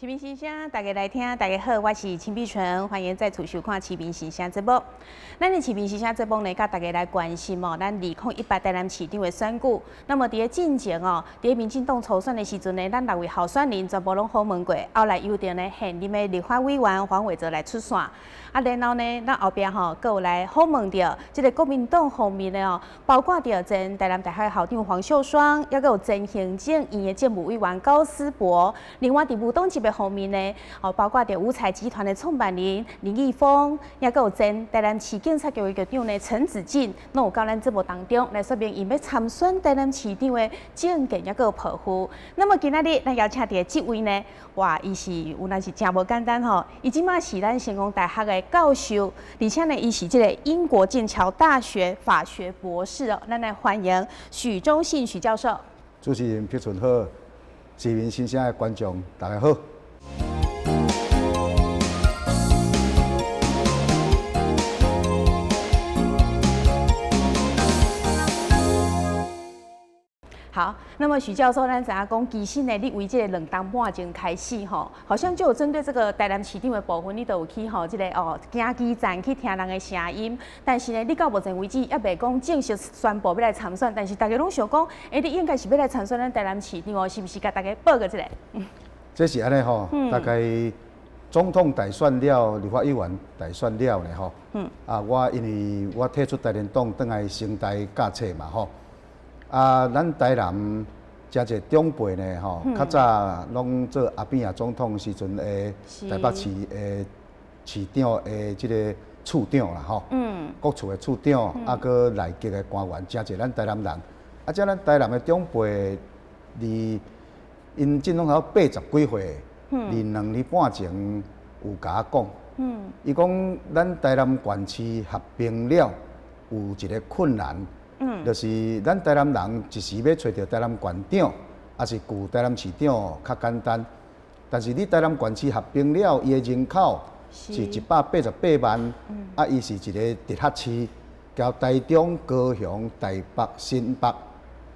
市民心聲，大家來聽，大家好，我是陳碧純，歡迎再次收看《市民心聲》節目。咱的市民心聲節目呢，佮大家來關心哦，咱2018台南市長的選舉。那麼佇咧進前哦，佇咧民進黨初選的時陣呢，咱六位候選人全部攏訪問過，後來由著呢現任的立法委員黃偉哲來出線。啊，然後呢，咱後壁吼，閣有來訪問著這个國民黨方面的哦，包括著前台南大學校長黃秀雙，抑閣有前行政院的政務委員高思博。另外佇無黨籍的方面呢，哦，包括著五彩集團的創辦人林義峰，抑閣有前台南市警察局的局長呢陳子進，攏有到咱節目當中來說明𪜶欲參選台南市長的政見抑閣有抱負。那麼今仔日咱邀請著的這位呢，哇，伊是有當是誠無簡單吼，伊這馬是咱成功大學的教授，而且呢，伊是這个英國劍橋大學法學博士哦。咱來歡迎許忠信許教授。主持人碧純好，市民心聲的觀眾大家好。好，那麼許教授，咱知影講，其實呢，你為這个兩冬半前開始吼，好像就有針對這個台南市長的部分，你都有去吼，這个哦，行基層去聽人的聲音。但是呢，你到目前為止猶未講正式宣布欲來參選，但是大家攏想講，欸，你應該是欲來參選咱台南市長哦，是毋是？共大家報告一下。這是按呢吼，大概總統大選了，立法委員大選了呢吼。啊，我因為我退出台聯黨，轉來成大教冊嘛吼。啊，咱台南誠濟長輩呢吼，較早攏做阿扁仔總統時陣的台北市的市長的這个處長啦吼。各處的處長，啊，閣內閣的官員，誠濟咱台南人。啊，這咱台南的長輩，佇𪜶進攏頭八十幾歲，佇2年半前有共我講，伊講咱台南縣市合併了，有一个困難。就是咱台南人一時欲揣著台南縣長，抑是舊台南市長較簡單。但是你台南縣市合併了，伊的人口是188萬，啊，伊是一个直轄市，交台中、高雄、台北、新北，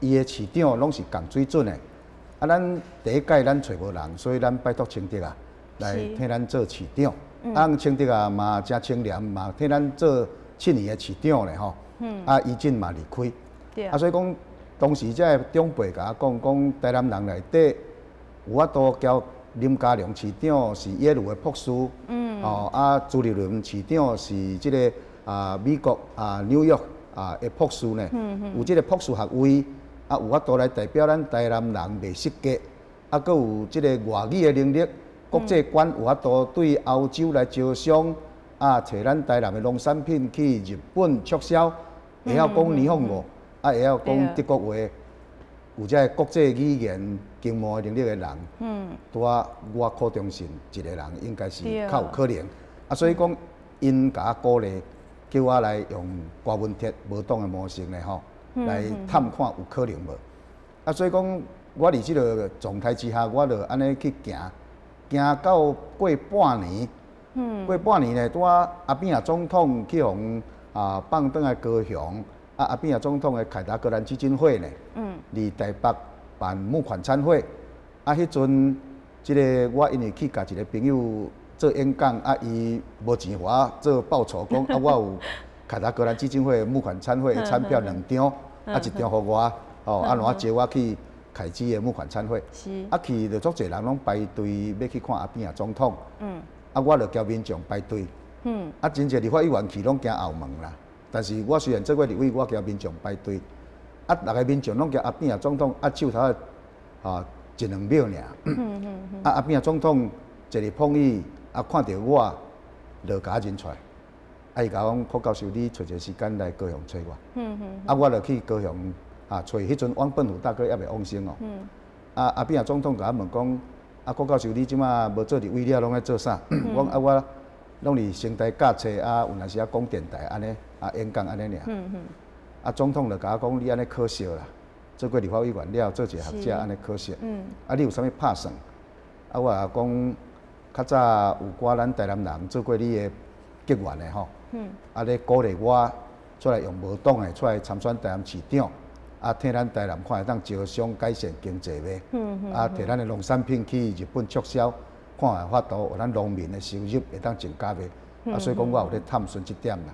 伊的市長攏是仝水準的。啊，咱第一屆咱揣無人，所以咱拜託清德啊來替咱做市長。啊，清德啊嘛誠清廉，嘛替咱做7年的市長咧吼。啊，伊陣嘛離開，啊，所以講當時這个長輩共我講，講台南人內底有法度交林佳龍市長是耶魯的博士，哦，啊，朱立倫市長是這个啊美國啊紐約啊的博士呢，有這个博士學位，啊，有法度來代表咱台南人袂失格，啊，閣有這个外語的能力，國際觀有法度對歐洲來招商，啊，揣咱台南的農產品去日本促銷。會曉講日本語，啊，會曉講德國話，有這个國際語言經貿能力的人，拄仔我柯忠信一个人應該是較有可能。啊，所以講，𪜶共我鼓勵，叫我來用柯文哲無黨的模式呢吼，來探看有可能無。啊，所以講，我佇這个狀態之下，我就按呢去行，行到過半年，過半年呢，拄仔阿扁仔總統去予啊，放轉來高雄，啊，阿扁仔總統的凱達格蘭基金會呢，佇台北辦募款餐會，啊，彼陣，這个我因為去共一个朋友做演講，啊，伊無錢予我做報酬，講啊，我有凱達格蘭基金會募款餐會的餐票兩張，啊，一張予我，哦，啊，然後招我去凱基的募款餐會，啊，去就足濟人攏排隊欲去看阿扁仔總統，啊，我就交民眾排隊。啊，真濟立法委員去攏驚後門啦。但是我雖然做過立委，我交民眾排隊。啊，逐个民眾攏共阿扁仔總統握手頭仔，吼一兩秒爾。啊，阿扁仔總統坐佇碰椅，啊，看著我，就共我認出來。啊，伊共我講，柯教授，你揣一个時間來高雄揣我。啊，我就去高雄啊，揣彼陣王笨虎大哥猶未往生哦。啊，阿扁仔總統共我問講，啊，柯教授，你這馬無做立委了，攏咧做啥？我講啊，我攏佇成大教冊啊，有若時仔講電台按呢，啊演講按呢爾。啊，總統就共我講，你按呢可惜啦，做過立法委員了，做一个學者按呢可惜。啊，你有啥物拍算？啊，我也講，較早有寡咱台南人做過你的議員的吼。啊，咧鼓勵我出來用無黨的出來參選台南市長，啊，替咱台南看會當招商改善經濟袂？啊，提咱的農產品去日本促銷。看有法度，予咱農民的收入會當增加袂？啊，所以講我有咧探詢這點啦。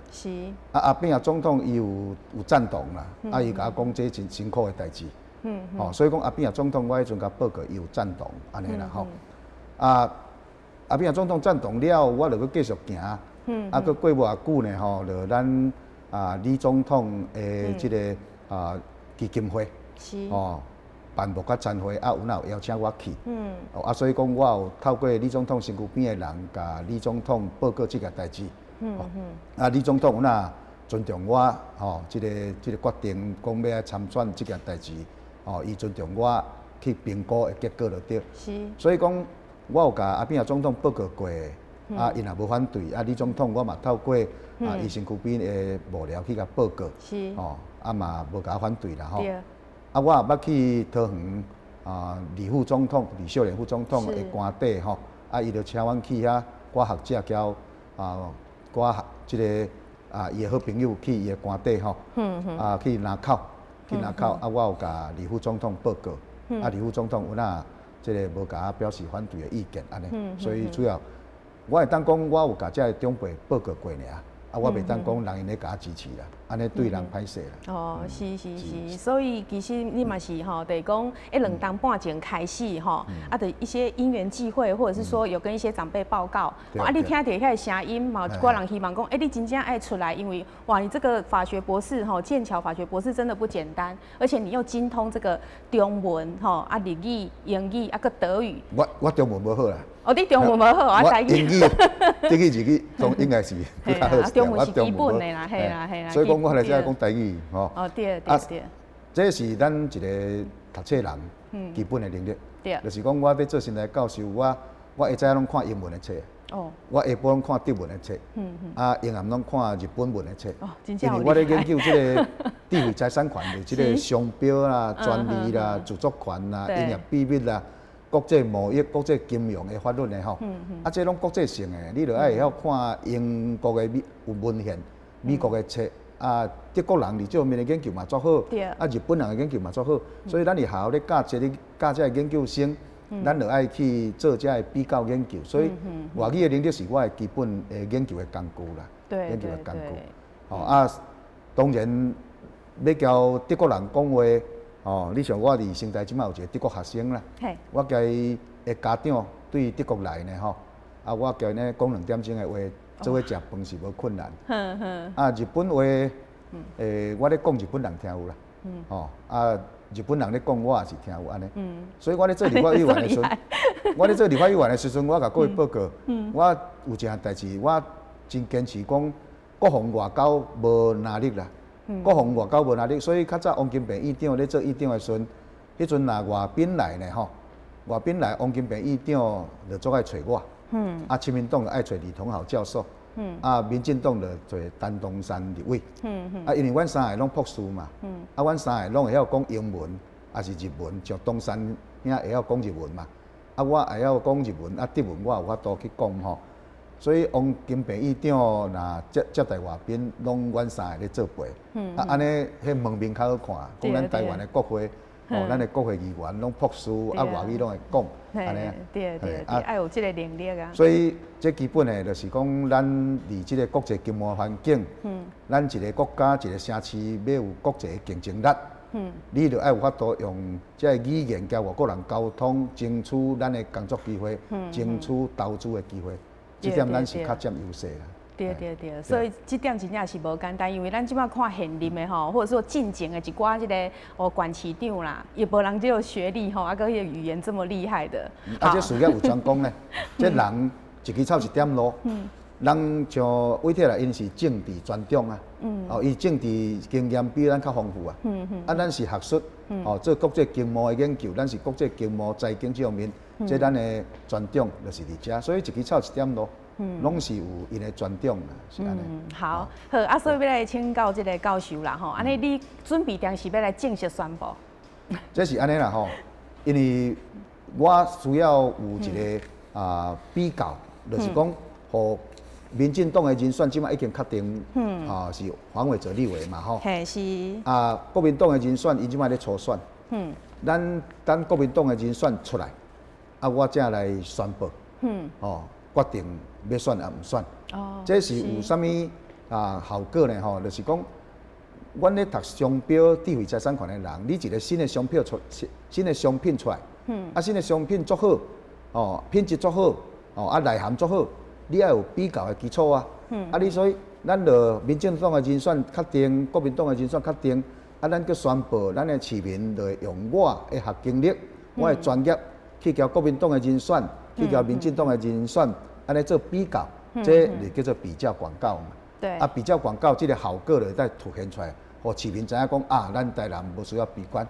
啊，阿扁啊總統伊有贊同啦，啊，伊共我講這真辛苦的代誌。吼，所以講阿扁啊總統，我彼陣共報告，伊有贊同，按呢啦吼。啊，阿扁啊總統贊同了，我就閣繼續行。啊，閣過無偌久呢吼，就咱啊李總統的這个啊基金會，吼辦木仔餐會，啊有哪有邀請我去。啊，所以講我有透過李總統身軀邊的人，共李總統報告這个代誌。啊，李總統有哪尊重我，吼，這个決定講欲愛參選這件代誌，吼，伊尊重我去評估的結果就對。所以講，我有共阿扁總統報告過，啊，伊若無反對，啊，李總統我嘛透過啊，伊身軀邊的幕僚去共報告，吼，啊嘛無共我反對啦，吼。啊，我也捌去桃園啊，李副總統呂秀蓮副總統的官邸吼，啊，伊就請阮去遐，寡學者交啊，寡這个啊，伊的好朋友去伊的官邸吼，啊，去林口，去林口，啊，我有共李副總統報告，啊，李副總統有哪這个無共我表示反對的意見，按呢，所以主要我會當講，我有共遮个長輩報告過爾。啊，我袂當講人𪜶咧共我支持啦，按呢對人歹勢啦。哦，是是是，所以其實你嘛是吼，就是講一兩冬半前開始吼，啊，就一些因緣際會，或者是說有跟一些長輩報告，啊，你聽著遐个聲音嘛，有一寡人希望講，欸，你真正愛出來，因為哇，你這個法學博士吼，劍橋法學博士真的不簡單，而且你又精通這個中文吼，啊，日語、英語啊，閣德語。我中文無好啦。哦，你中文無好，啊台語。英語、德語、日語都應該是比較好一點。我中文是基本的啦，嘿啦嘿啦。所以講我來遮講台語吼。哦，對對對。這是咱一个讀冊人基本的能力。就是講我欲做成大教授，我下早攏看英文的冊。我下晡攏看德文的冊。啊，下暗攏看日本文的冊。哦，真正因為我咧研究這个智慧財產權的這个商標啦、專利啦、著作權啦、營業秘密啦、國際貿易、國際金融的法律的吼，啊，這攏國際性的，你著愛會曉看英國的美有文獻、美國的冊，啊，德國人佇這方面的研究嘛足好，啊，日本人的研究嘛足好，所以咱佇學校咧教這个教這个研究生，咱著愛去做這个比較研究，所以外語的能力是我的基本的研究的工具啦，研究的工具。吼啊，當然欲交德國人講話。哦，你像我佇成大這擺有一个德國學生啦，我共伊的家長對德國來呢吼，啊，我共𪜶咧講兩點鐘的話，做伙食飯是無困難。啊，日本話，我咧講日本人聽有啦，吼，啊，日本人咧講我也是聽有按呢。所以我咧做立法委員的時陣，我咧做立法委員的時陣，我共各位報告，我有一項代誌，我真堅持講國防外交無能力啦。國防外交無能力，所以較早王金平院長咧做院長的時陣，彼陣若外賓來呢吼，外賓來王金平院長就足愛揣我，啊，親民黨就愛揣李桐豪教授，啊，民進黨就揣陳東山立委，啊，因為阮三个攏博士嘛，啊，阮三个攏會曉講英文，抑是日文，像東山兄會曉講日文嘛，啊，我會曉講日文，啊，德文我有法度去講吼。所以王金平院長若接待外賓，攏阮三个咧做陪，啊，按呢，彼門面較好看，講咱台灣的國會，哦，咱的國會議員攏博士，啊，外語攏會講，按呢，對對對，愛有這个能力啊。所以這基本的，就是講咱佇這个國際經貿環境，咱一个國家一个城市欲有國際的競爭力，你就愛有法度用這个語言佮外國人溝通，爭取咱的工作機會，爭取投資的機會。這點咱是較佔優勢啦。對對對，所以這點真正是無簡單，因為咱這擺看現任的吼，或者說進前的一寡這个哦縣市長啦，也無人這個學歷吼，啊，閣彼个語言這麼厲害的。啊，這事業有專攻呢，這人一支草一點露。人像魏鐵來，𪜶是政治專長啊。哦，伊政治經驗比咱較豐富啊。啊，咱是學術，哦，做國際經貿的研究，咱是國際經貿財經這方面，這咱的專長就是佇遮，所以一支草一點露，攏是有𪜶的專長啦，是按呢。好，好啊，所以欲來請教這个教授啦，吼，按呢你準備定時欲來正式宣布？這是按呢啦吼，因為我需要有一个啊比較，就是講，予民進黨的人選這擺已經確定，啊是黃偉哲立委嘛吼。嘿是。啊，國民黨的人選，𪜶這擺咧初選。咱等國民黨的人選出來，啊，我才來宣布。哦，決定欲選抑毋選。這是有啥物啊效果呢？吼，就是講，阮咧讀商標智慧財產權的人，你一個新的商品出來，啊，新的商品足好，哦，品質足好，哦，啊，內涵足好，你愛有比較的基礎啊。啊，你所以，咱就民進黨的人選確定，國民黨的人選確定，啊，咱閣宣布，咱的市民就會用我的學經歷，我的專業去共國民黨的人選，去共民進黨的人選，按呢做比較，這就叫做比較廣告嘛。啊，比較廣告這個效果就會當凸顯出來，予市民知影講啊，咱台南無需要悲觀，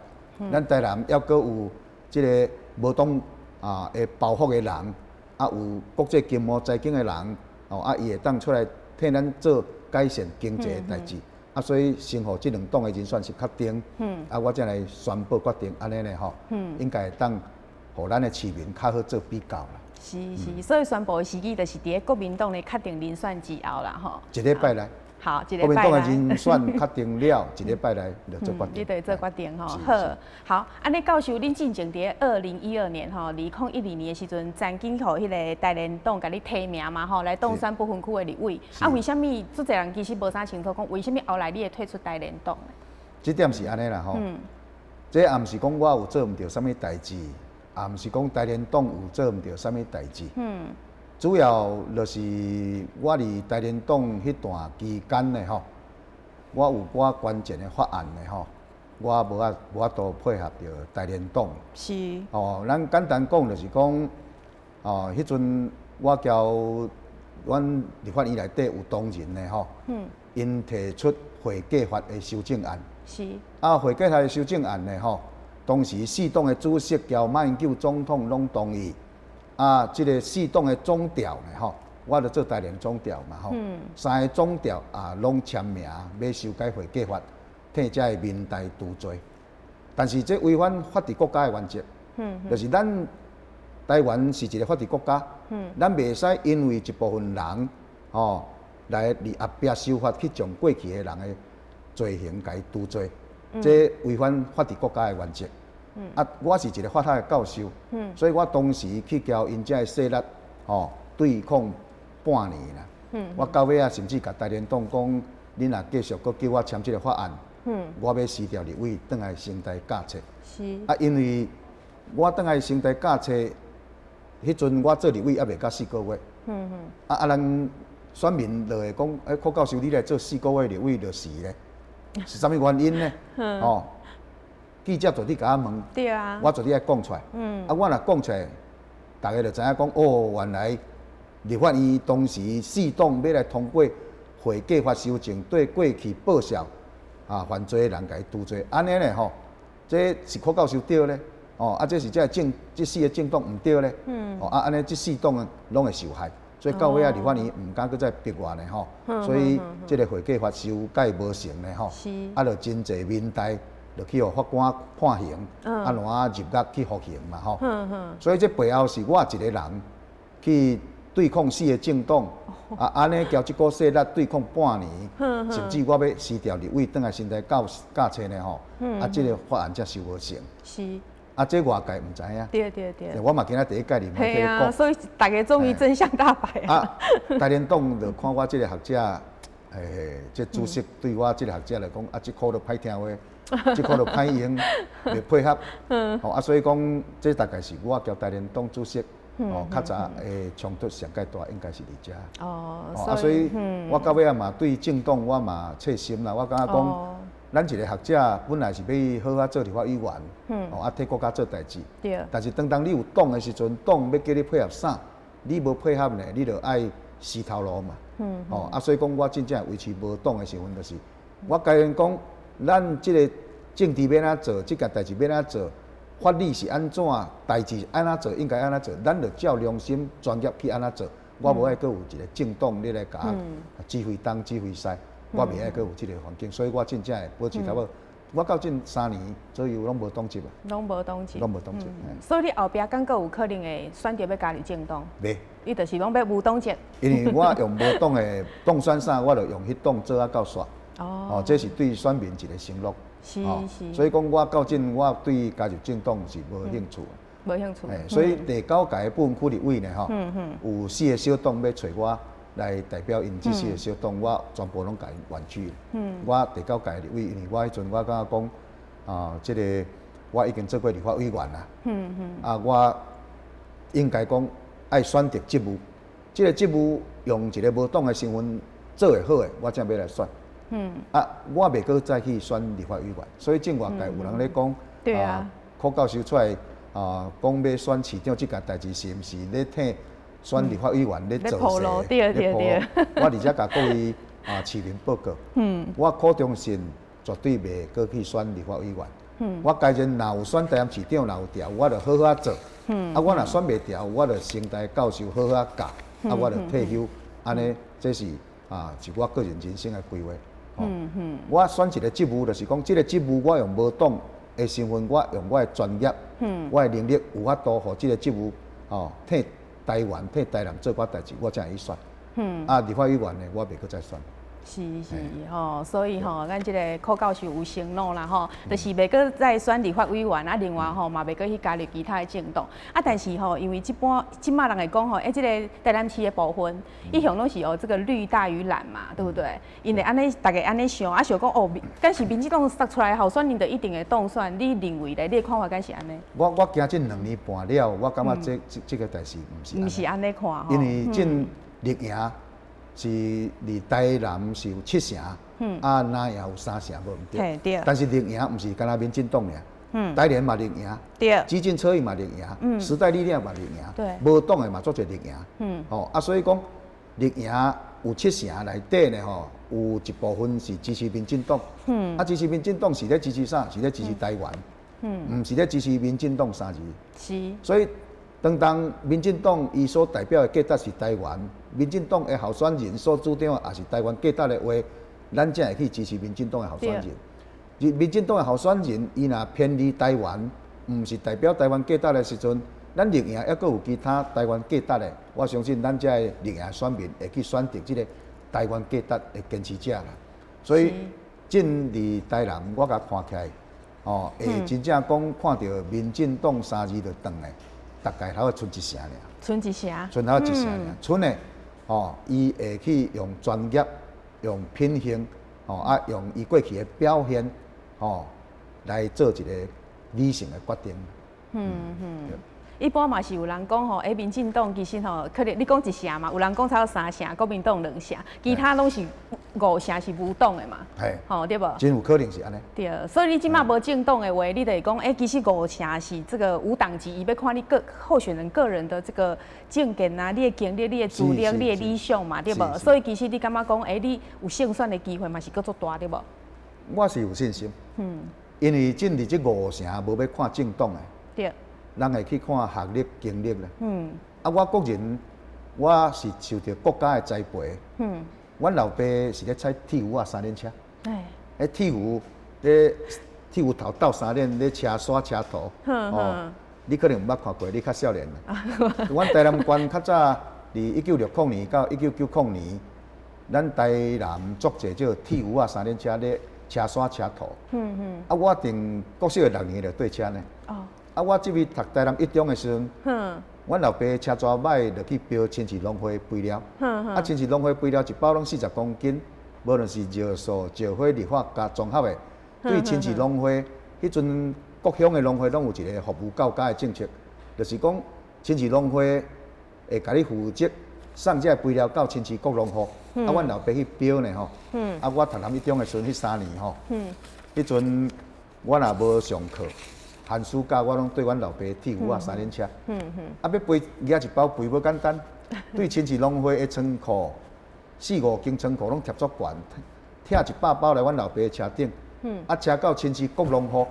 咱台南猶閣有這个無黨啊的包袱的人，啊有國際經貿財經的人，哦啊伊會當出來替咱做改善經濟的代誌，啊所以先予這兩黨的人選是確定，啊我才來宣布決定按呢呢吼，應該會當予咱的市民較好做比較啦。是是，所以宣布的時機就是佇咧國民黨的確定人選之後啦，吼。一禮拜內。好，一國民黨的人選確定了，一禮拜內就做決定。你就做決定吼。好，好，按呢教授，恁進前佇咧2012年吼，2012年的時陣，曾經予彼个台聯黨共你提名嘛吼，來當選不分區的立委。啊，為啥物足濟人其實無啥清楚，講為啥物後來你會退出台聯黨？這點是按呢啦吼。這也毋是講我有做毋著啥物代誌，也毋是講台聯黨有做毋著啥物代誌。主要就是我佇台聯黨彼段期間呢吼，我有寡關鍵的法案呢吼，我無法度配合著台聯黨。哦，咱簡單講就是講，哦，彼陣我交阮立法院內底有同仁的吼，𪜶提出會計法的修正案。啊，會計法的修正案呢吼，當時四黨的主席交馬英九總統攏同意。啊，這个四黨的總調呢吼，我著做台聯總調嘛吼，三个總調啊攏簽名欲修改會計法，替遮个民代除罪。但是這違反法治國家的原則，就是咱台灣是一个法治國家，咱袂使因為一部分人吼來佇後壁修法去將過去的人的罪行共伊除罪，這違反法治國家的原則。啊，我是一个法學的教授，所以我當時去交𪜶遮的勢力，吼對抗半年啦。我到尾仔，甚至共台聯黨講，恁若繼續閣叫我簽這个法案，我欲辭掉立委，轉來成大教冊。啊，因為我轉來成大教冊，彼陣我做立委猶未到四個月。啊，咱選民就會講，欸，柯教授你來做四個月立委就辭咧，是啥物原因呢？吼？記者絕對共我問，我絕對愛講出來。啊，我若講出來，大家就知影講，哦，原來立法院當時四黨欲來通過會計法修正，對過去報銷啊犯罪的人共伊除罪，按呢咧吼，這是柯教授對咧，哦，啊，這是這政這四个政黨毋對咧，哦，啊，按呢這四黨攏會受害，所以到尾仔立法院毋敢閣再逼我呢吼，所以這个會計法修改無成咧吼，啊，就真濟民代就去予法官判刑，啊，挪入獄去服刑嘛吼。所以這背後是我一个人去對抗四个政黨，啊，按呢交這股勢力對抗半年，甚至我欲辭掉立委，轉來成大教教冊呢吼，啊，這个法案才修無成。啊，這外界毋知影。我嘛今仔第一擺佇媒體講。所以大家終於真相大白啊！台聯黨就看我這个學者，欸，這主席對我這个學者來講，啊，這箍都歹聽話。這箍就歹用，袂配合，吼啊，所以講，這大概是我交台聯黨主席，哦，較早的衝突上蓋大，應該是佇遮。啊，所以，我到尾仔嘛對政黨我嘛切心啦，我感覺講，咱一个學者本來是欲好好做立法委員，哦，啊，替國家做代誌。但是當當你有黨的時陣，黨欲叫你配合啥，你無配合呢，你就愛死頭路嘛。哦，啊，所以講我真正維持無黨的身份，就是我共𪜶講，咱這个政治欲按怎做，這件代誌欲按怎做，法律是按怎，代誌按怎做，應該按怎做，咱就照良心專業去按怎做。我無愛閣有一个政黨你來共我指揮東指揮西，我袂愛閣有這个環境，所以我真正會保持差不多。我到這3年左右攏無黨籍啊。攏無黨籍。攏無黨籍。所以你後壁敢閣有可能會選擇欲加入政黨？袂。你就是攏欲無黨籍。因為我用無黨的當選啥，我就用彼黨做啊到煞。哦，這是對選民一个承諾。是是。所以講，我到這我對加入政黨是無興趣。無興趣。所以第九屆不分區立委呢，吼，有四个小黨欲揣我來代表𪜶這四个小黨，我全部攏共𪜶婉拒。我第九屆立委，因為我彼陣我感覺講，啊，這个我已經做過立法委員啦。啊，我應該講愛選擇職務，這个職務用一个無黨的身份做會好的，我才欲來選。啊，我袂閣再去選立法委員，所以政外界有人咧講，柯教授出來啊，講欲選市長這件代誌是毋是咧替選立法委員咧造勢？我佇遮共各位啊市民報告，我柯忠信絕對袂閣去選立法委員。我家陣若有選台南市長，若有調，我就好好仔做。啊，我若選袂著，我就成大教授好好仔教，啊，我就退休。按呢，這是啊，是我個人人生的規劃。我選一个職務，就是講這个職務我用無黨的身份，我用我的專業，我的能力有法度予這个職務，哦，替台灣、替台南做寡代誌，我才會去選。啊，立法委員呢，我袂閣再選。是是吼，所以吼，咱這个柯教授有承諾啦吼，就是袂閣再選立法委員啊，另外吼嘛袂閣去加入其他的政黨。啊，但是吼，因為這般這馬人會講吼，欸，這个台南市的部分，一向攏是哦，這个綠大於藍嘛，對不對？因為按呢，大家按呢想，啊想講哦，敢是民進黨殺出來候選人就一定會當選，你認為咧？你的看法敢是按呢？我行這兩年半了，我感覺這个代誌毋是。毋是按呢看。因為這綠營是佇台南是有七成，啊南營有三成，無毋對。但是綠營毋是干焦民進黨爾，台聯嘛綠營，基進車嘛綠營，時代力量嘛綠營，無黨的嘛足濟綠營，吼啊，所以講綠營有七成內底呢吼，有一部分是支持民進黨，啊支持民進黨是咧支持啥？是咧支持台灣，毋是咧支持民進黨三字。所以當民進黨伊所代表的價值是台灣，民進黨的候選人所主張的也是台灣價值的話，咱才會去支持民進黨的候選人。民進黨的候選人，伊若偏離台灣，毋是代表台灣價值的時陣，咱綠營猶閣有其他台灣價值的，我相信咱遮的綠營選民會去選擇這个台灣價值的堅持者啦。所以，這佇台南，我共看起來，哦，會真正講看著民進黨三字就轉的，大概頭賰一成爾。賰一成。賰頭一成爾，賰的，哦，伊會去用專業、用品行，哦啊，用伊過去的表現，哦，來做一個理性的決定。一般嘛是有人講吼，欸，民進黨其實吼，可能你講一成嘛，有人講差不多三成，國民黨兩成，其他攏是五成是無黨的嘛，吼，對無？真有可能是按呢。對，所以你這馬無政黨的話，你就會講，欸，其實五成是這个無黨籍，伊欲看你個候選人個人的這个政見啊，你的經歷、你的資歷、你的理想嘛，對無？所以其實你感覺講，欸，你有勝選的機會嘛是閣足大，對無？我是有信心，因為進佇這五成無欲看政黨的，人會去看學歷經歷啦。啊，我個人我是受著國家的栽培。阮老爸是咧踩鐵牛仔三輪車。欸，鐵牛咧鐵牛頭鬥三輪咧車沙車土。哦，你可能毋捌看過，你較少年啦。阮台南縣較早佇1960年到1990年，咱台南足濟這個鐵牛仔三輪車咧車沙車土。啊，我佇國小的六年就綴車呢。啊！我這邊讀台南一中的時陣，阮老爸車逝擺就去標親市農會肥料。啊，親市農會肥料一包攏40公斤，無論是尿素、石灰、氯化鉀綜合的。對親市農會，彼陣各鄉的農會攏有一個服務到家的政策，就是講親市農會會共你負責送這个肥料到親市各農戶。啊，阮老爸去標呢吼。啊，我讀南一中的時陣，彼3年吼，彼陣我若無上課，寒暑假我攏綴阮老爸鐵牛仔三輪車，啊，欲背舉一包肥無簡單，對親市農會的倉庫，四五間倉庫攏疊足懸，拆100包來阮老爸的車頂，啊，車到親市各農戶，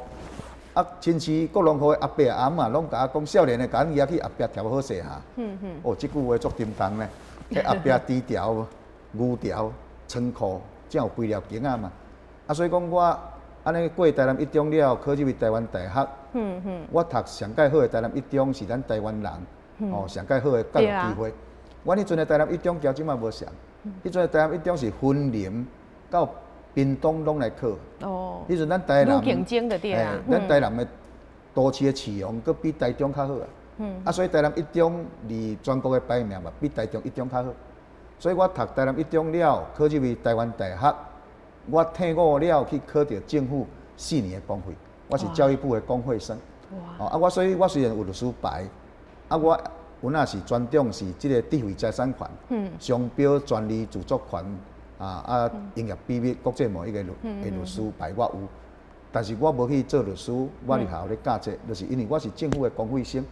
啊，親市各農戶的阿伯阿姆攏共我講，少年的共阮舉去後壁疊好勢哈。哦，這句話足沉重呢，彼後壁豬條、牛條、倉庫，才有肥料間仔嘛。啊，所以講我按呢過台南一中了，考入去台灣大學。我讀上蓋好的台南一中是咱台灣人，哦，上蓋好的教育機會。阮彼陣的台南一中交這馬無相，彼陣的台南一中是雲林到屏東攏來考。彼陣咱台南，愈競爭就對啊。咱台南的都市的市容閣比台中較好啊。啊，所以台南一中佇全國的排名嘛，比台中一中較好。所以我讀台南一中了，考入去台灣大學，我退伍了去考著政府4年的公費，我是教育部的公費生。哦，啊，我所以我雖然有律師牌，啊，我有那是專長是這個智慧財產權、商標、專利、著作權啊，營業秘密、國際貿易的律師牌我有，但是我無去做律師，我佇學校咧教冊，就是因為我是政府的公費生，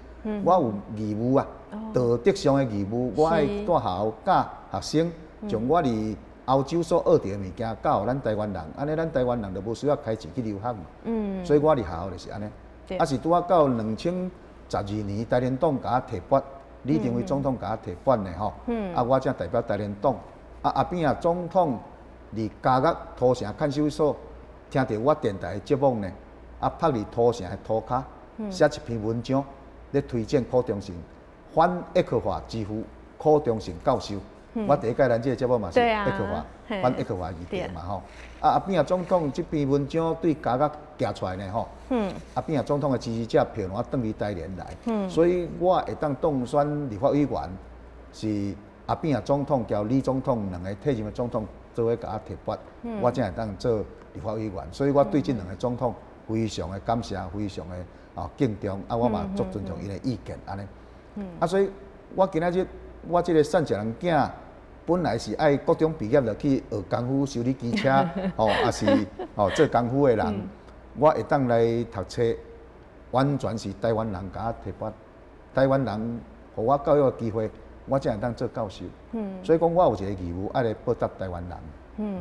我有義務啊，道德上的義務，我愛蹛學校教學生，將我佇歐洲所學著的物件教予咱台灣人，按呢咱台灣人就無需要開錢去留學嘛。所以我佇學校就是按呢。啊是拄仔到2012年，台聯黨共我提拔，李登輝總統共我提拔的吼。啊，我才代表台聯黨。啊，阿扁仔總統佇嘉義土城看守所聽著我電台的節目呢，啊，拍佇土城的塗跤寫一篇文章，咧推薦柯忠信反愛克華之父柯忠信教授。我第一擺咱這個節目嘛是愛克華反愛克華議題嘛吼。啊，阿扁仔總統這篇文章對嘉義寄出來呢吼。阿扁仔總統的支持者票攏轉去台聯來。所以我會當當選立法委員，是阿扁仔總統佮李總統兩个退任的總統做伙共我提拔，我才會當做立法委員。所以我對這兩个總統非常的感謝，非常的敬重。啊，我嘛足尊重𪜶的意見按呢。啊，所以我今仔日我這个散食人囝，本來是愛國中畢業就去學功夫修理機車，吼，抑是吼做功夫的人，我會當來讀冊，完全是台灣人共我提拔，台灣人予我教育的機會，我才會當做教授。所以講我有一个義務愛來報答台灣人。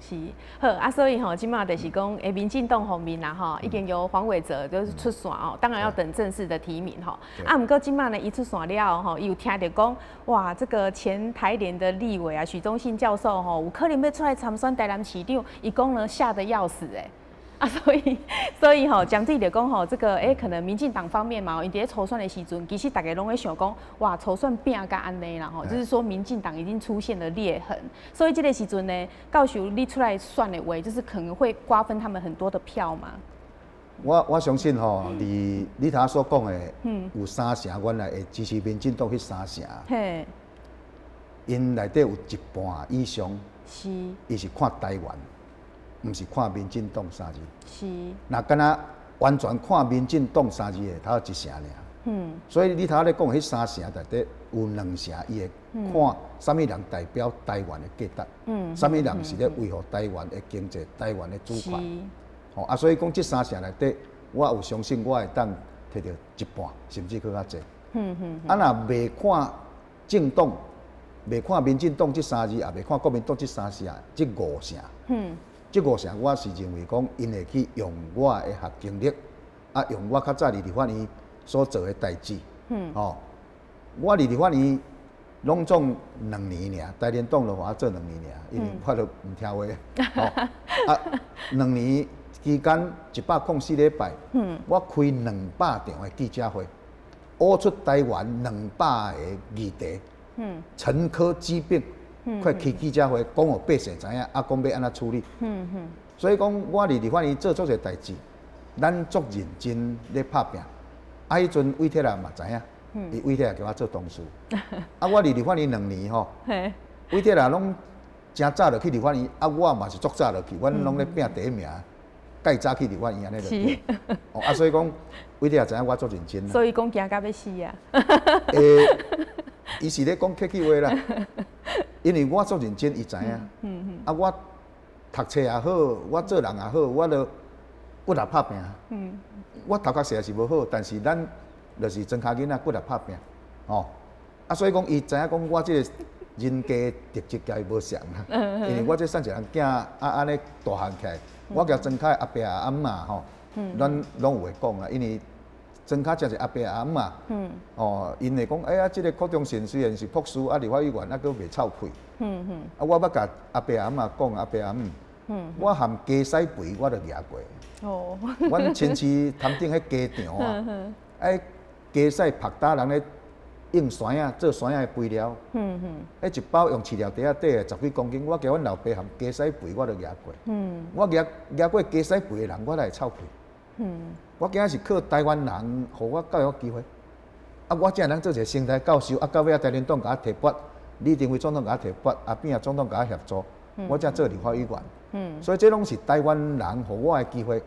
是好啊，所以吼，這馬就是講，欸，民進黨方面啦，吼，已經由黃偉哲就是出線哦，當然要等正式的提名吼。啊，毋過這馬呢，伊出線了吼，伊有聽著講，哇，這個前台聯的立委啊，許忠信教授吼，有可能欲出來參選台南市長，伊講呢嚇得要死欸。啊，所以吼，講這就講吼，這個欸，可能民進黨方面嘛，𪜶佇咧初選的時陣，其實大家攏咧想講，哇，初選拚甲按呢啦吼，就是說民進黨已經出現了裂痕，所以這個時陣呢，教授你出來選的話，就是可能會瓜分他們很多的票嘛。我相信吼，你頭所講的，有三成原來會支持民進黨彼三成，𪜶內底有一半以上，伊是看台灣，毋是看民進黨三字。若敢若完全看民進黨三字的，頭一成爾。所以你頭咧講彼三成內底有兩成，伊會看啥物人代表台灣的價值。啥物人是咧維護台灣的經濟、台灣的主權。吼啊，所以講這三成內底，我有相信我會當摕著一半，甚至閣較濟。啊，若袂看政黨，袂看民進黨這三字，也袂看國民黨這三成，這五成。這五成，我是認為講，𪜶會去用我的學經歷，啊，用我較早佇立法院所做的代誌。吼，我佇立法院攏總兩年爾，台聯黨就予我做兩年爾，因為我都毋聽話。吼，啊，兩年期間104禮拜，我開200場的記者會，挖出台灣200個議題，沉疴積病。快開記者會講予百姓知影，啊，講欲按怎處理。所以講，我佇立法院做足濟代誌，咱足認真咧拍拚。啊，彼陣魏鐵蘭嘛知影，伊魏鐵蘭共我做同事。啊，我佇立法院兩年吼，魏鐵蘭攏誠早就去立法院，啊，我嘛是足早就去，阮攏咧拚第一名，蓋早去立法院按呢就對。哦，啊，所以講魏鐵蘭知影我足認真。所以講驚甲欲死啊！欸，伊是咧講客氣話啦，因為我足認真，伊知影。啊，我讀冊也好，我做人也好，我都骨力拍拚。我頭殼勢是無好，但是咱就是莊跤囡仔骨力拍拚，吼。啊，所以講伊知影講我這個人格特質佮伊無相啦。因為我這散一人囝啊，按呢大漢起來，我共莊跤的阿伯阿姆吼，咱攏有話講啊，因為莊跤誠濟阿伯阿姆哦，𪜶會講，哎呀，這個柯忠信雖然是博士，啊，立法委員，啊，閣袂臭屁。啊，我捌共阿伯阿姆講，阿伯阿姆，我含雞屎肥我都夯過。哦。阮親戚潭頂彼雞場啊，哎，雞屎曝焦人咧用山仔做山仔的肥料。彼一包用飼料袋仔底的十幾公斤，我共阮老爸含雞屎肥我都夯過。我夯夯過雞屎肥的人，我哪會臭屁？我今仔是靠台灣人予我教育機會，啊，我才會當做一個成大教授，啊，到尾仔台聯黨共我提拔，李登輝總統共我提拔，阿扁仔總統共我協助，我才做立法委員。所以這攏是台灣人予我的機會，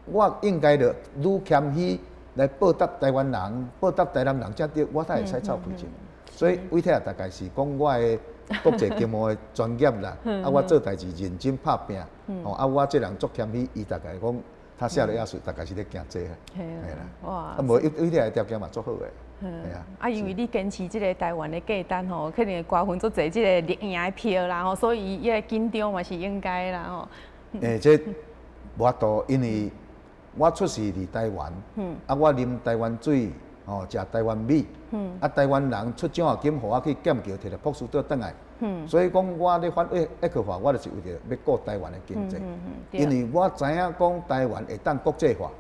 我應該著愈謙虛來報答台灣人，報答台南人才對，我才會使臭屁精。所以偉鐵大概是講我的國際經貿的專業啦，啊，我做代誌認真拍拚，吼，啊，我這人足謙虛，伊大概講他寫得也水，大概是咧行這，係啦，哇，啊，無偉鐵的條件嘛足好的，係啊。啊，因為你堅持這個台灣的價值吼，可能會瓜分足濟這個綠營的票啦吼，所以伊會緊張嘛是應該啦吼。欸，這無法度，因為我出世佇台灣，啊，我啉台灣水，吼，食台灣米，啊，台灣人出獎學金予我去劍橋摕著博士倒轉來，所以講我咧反愛愛克華，我就是為著欲顧台灣的經濟，因為我知影講台灣會當國際化，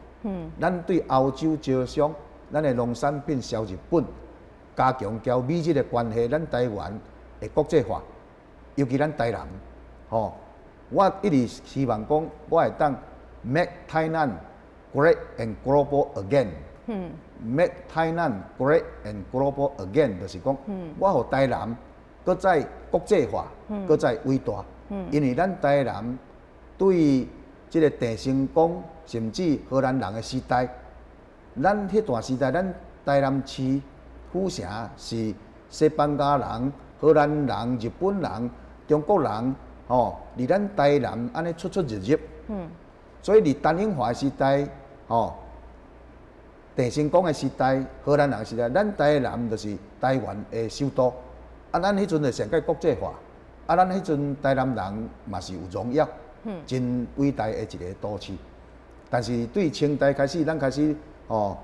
咱對歐洲招商，咱的農產品銷日本，加強交美日的關係，咱台灣會國際化，尤其咱台南，吼，我一直希望講我會當 make 台南 great and global again。Make 台南 great and global again，就是講，我予台南閣再國際化，閣再偉大。因為咱台南對這個鄭成功甚至荷蘭人的時代，咱彼段時代，咱台南市府城是西班牙人、荷蘭人、日本人、中國人，吼，佇咱台南按呢出出入入。所以佇陳永華時代，吼，鄭成功的時代、荷蘭人時代，咱台南就是台灣的首都。啊，咱彼陣就上蓋國際化。啊，咱彼陣台南人嘛是有榮耀，真偉大的一個都市。但是對清代開始，咱開始吼，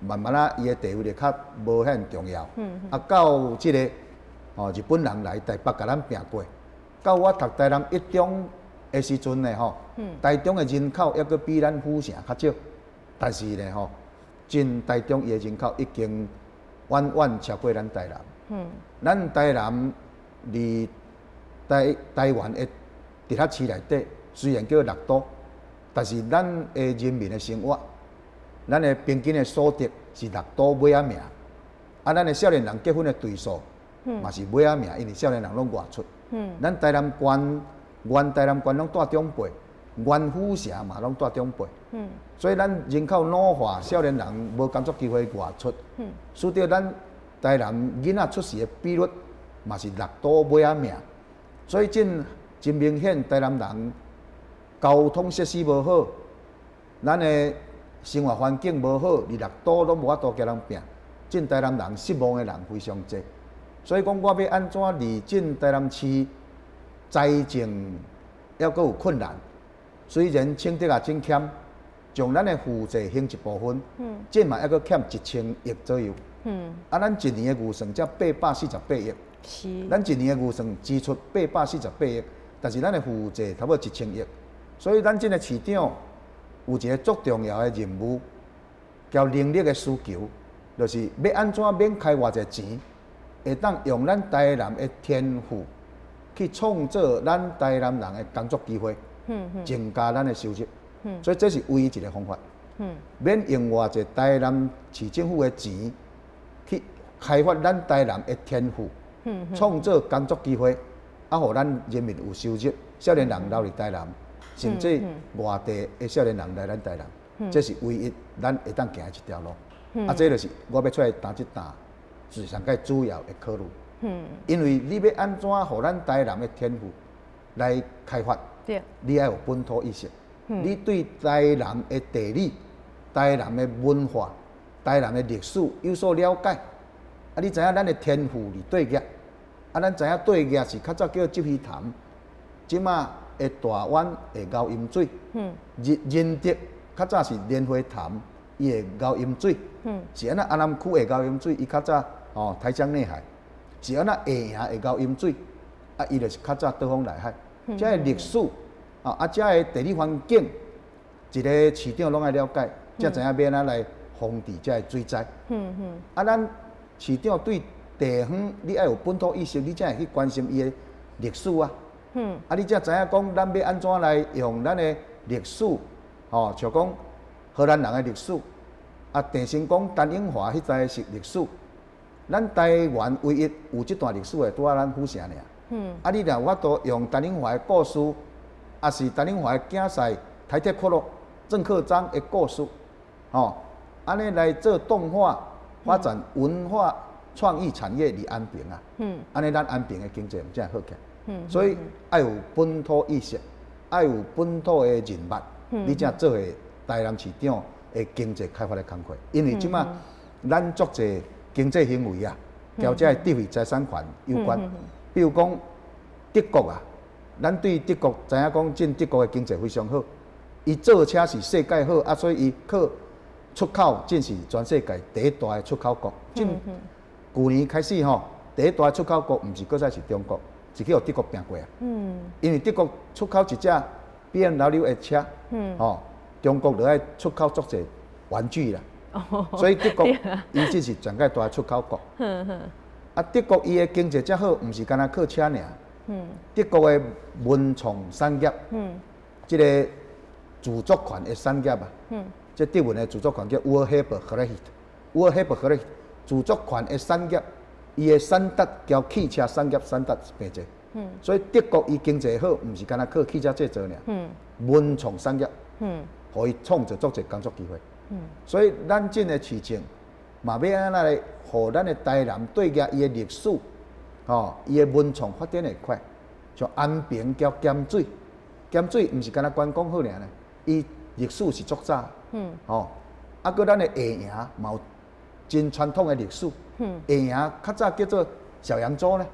慢慢仔，伊的地位就較無遐重要。啊，到這個吼日本人來台北共咱併過，到我讀台南一中的時陣呢，吼，台中的人口猶閣比咱府城較少，但是呢，吼，進台中伊的人口已經遠遠超過咱台南。咱台南佇台灣的直轄市內底，雖然叫六都，但是咱的人民的生活，咱的平均的所得是六都尾仔名。啊，咱的少年人結婚的對數，嘛是尾仔名，因為少年人攏外出。咱台南縣，原台南縣攏蹛長輩，原府城嘛攏蹛長輩。所以咱人口老化，少年人無工作機會外出，使得咱台南囡仔出世的比率嘛是六都尾仔名。所以真真明顯，台南人交通設施無好，咱的生活環境無好，佇六都攏無法度共人拚，進台南人失望的人非常濟。所以講，我欲按怎佇進台南市財政猶閣有困難，雖然清德也真儉，將咱的負債還一部分，這嘛猶閣欠1000億左右。啊，咱一年的預算才848億。咱一年的預算支出848億，但是咱的負債差不多一千億，所以咱這個市長有一個足重要的任務，交能力的需求，就是欲按怎免開偌濟錢，會當用咱台南的天賦去創造咱台南人的工作機會，增加咱的收入。所以這是唯一一個方法。免用偌濟台南市政府的錢去開發咱台南的天賦，創造工作機會，啊，予咱人民有收入，少年人留佇台南，甚至外地的少年人來咱台南，這是唯一咱會當行的一條路。啊，這就是我欲出來擔這擔，是上蓋主要的考慮。因為你欲按怎予咱台南的天賦來開發，你愛有本土意識，你對台南的地理、台南的文化、台南的歷史有所了解。啊，你知影咱的天賦佇對額？啊，咱知影對額是較早叫執魚潭，這馬的大灣會敖飲水。仁德較早是蓮花潭，伊會敖飲水。是按怎安南區會敖飲水？伊較早吼台江內海，是按怎下營會敖飲水？啊，伊就是較早倒風內海。這个歷史啊，啊，這个地理環境，一個市長攏愛了解，才知影欲按怎來防治這个水災。啊，咱市長對地方，你愛有本土意識，你才會去關心伊的歷史啊。啊，你才知影講，咱欲按怎來用咱的歷史，吼，像講荷蘭人的歷史，啊，鄭成功、陳永華彼代是歷史。咱台灣唯一有這段歷史的，拄仔咱府城爾。啊，你若有法度用陳永華的故事，抑是陳永華的囝婿台鐵闊落鄭克章的故事，吼，按呢來做動畫，發展文化創意產業佇安平啊。按呢咱安平的經濟才會好起來。所以愛有本土意識，愛有本土的人脈，你才做會台南市長的經濟開發的工課。因為這馬咱足濟經濟行為啊，佮這个智慧財產權有關。比如講德國啊，咱對德國知影講，進德國的經濟非常好，伊造車是世界好啊，所以伊靠出口真是全世界第一大的出口國。進舊年開始吼，第一大出口國毋是閣再是中國，是去予德國拚過啊。因為德國出口一隻 BMW 的車，吼，中國就愛出口足濟玩具啦。所以德國伊這是全世界大出口國。啊，德國伊的經濟遮好，毋是干焦靠車爾。德國的文創產業，這个著作權的產業啊，這德文的著作權叫 Urheberrecht，Urheberrecht 著作權的產業，伊的產值較汽車產業產值變濟。所以德國伊經濟好，毋是干焦靠汽車製造爾。文創產業，予伊創造足濟工作機會。所以咱這个市政嘛欲按怎來，予咱的台南對著伊的歷史，吼，伊的文創發展會快。像安平佮鹹水，鹹水毋是干焦觀光好爾呢，伊歷史是足早。吼，啊，閣咱的下營嘛有真傳統的歷史。下營較早叫做小揚州呢。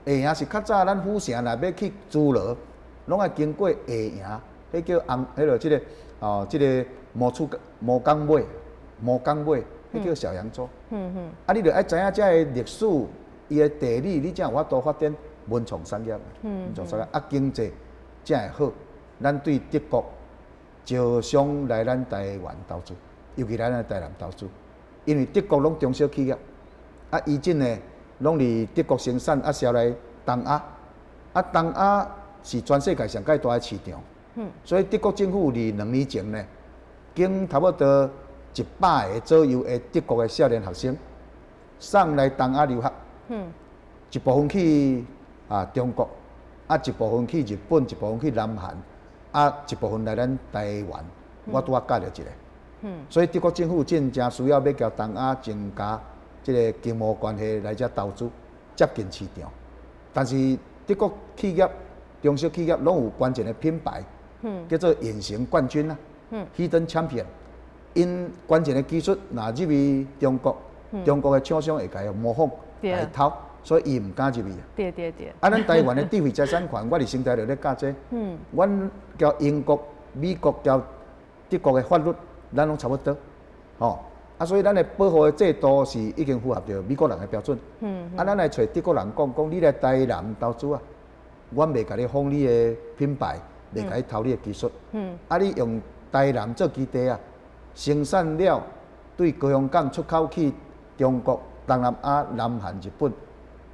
下營是較早咱府城若欲去諸羅，攏愛經過下營，彼叫紅，彼个這个哦，這个毛厝毛港尾，毛港尾，彼叫小揚州。啊，你著愛知影這个歷史，伊的地理，你才有法度發展文創產業。文創產業啊，經濟才會好。咱對德國招商來咱台灣投資，尤其來咱台南投資，因為德國攏中小企業，啊，伊這呢攏佇德國生產，啊，銷來東亞，啊，東亞是全世界上蓋大的市場。所以德國政府佇2年前呢，經差不多100個左右的德國的少年學生送來東亞留學。一部分去啊中國，啊一部分去日本，一部分去南韓，啊一部分來咱台灣，我拄仔教著一个。所以德國政府真正需要欲佮東亞增加這个經貿關係來遮投資，接近市場。但是德國企業、中小企業攏有關鍵的品牌，叫做隱形冠軍啊，Hidden Champion。𪜶關鍵的技術若入去中國，中國的廠商會共伊模仿，來偷，所以伊毋敢入去啊。對對對。啊，咱台灣的智慧財產權，我佇成大就咧教這個。阮佮英國、美國、佮德國的法律，咱攏差不多，吼。啊，所以咱的保護的制度是已經符合著美國人的標準。啊，咱來揣德國人講，講你來台南投資啊，阮袂共你仿你的品牌，袂共你偷你的技術。啊，你用台南做基地啊，生產了對高雄港出口去中國、東南亞、南韓、日本，